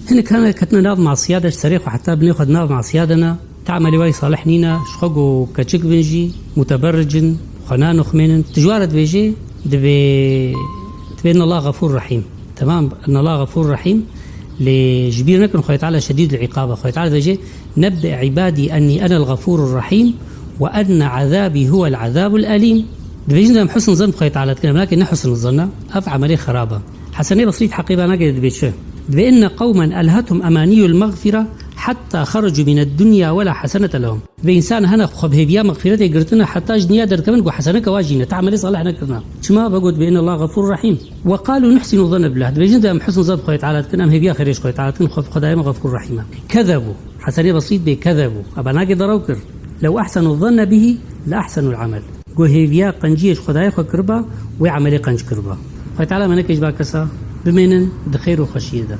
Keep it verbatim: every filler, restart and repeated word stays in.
Hinek hene ketine nav masiya de, ji serê xwe heta binê xwe di nav masiya de ne. Ti emelê wayî salih nîne, ji xwe ku keçik bin jî, muteberric in, xwe nanuxmênin. Tu ji wan re dibêjê, dibê, dibê inna Allah gafûr rahîm. Temam, inna Allah gafûr rahîm. Lê ji bîr nekin Xwedê Teala şedîdul îqab e. Xwedê Teala dibêje, "Nebbi îbadî ennî enel gafûrur rahîm ve enne azabî huvel azabul elîm." Dibêjin de em husn zan bi Xwedê Teala dikin, em nake ne husn zan e, ev emelê xerab e. Hesenê Basrî di heqê ba nake dibê çi? Dibê, "Inne qewmen elhethum emanîyul mexfire hetta xerecu mined dunya ve la hesenete lehum." Dibê însan hene xwe bi hêviya mexfiretê girtine heta ji dinya derkevin ku heseneke wa jî ne, ti emelê salih nekirine. Çima? Vego dibê, "Inna Allah gafûr rahîm." "Ve qalû nuhsinu zanne billah." Dibêjin de em husn zan bi Xwedê Teala dikin, em hêviya xêrê ji Xwedê Teala dikin, xwe bi Xwedayê me gafûr rahîm e. Kezebu. Hesenê Basrî dibê, "Kezebu." Eba nake derew kir. "Lew ehsenu zanne bihi le ehsenul amel." Ku hêviya qenciyê ji Xwedayê xwe kiriba, wê emelê qenc kiriba. Xwedê Teala me neke ji ba kesa bimênin di xêr û xweşiyê de.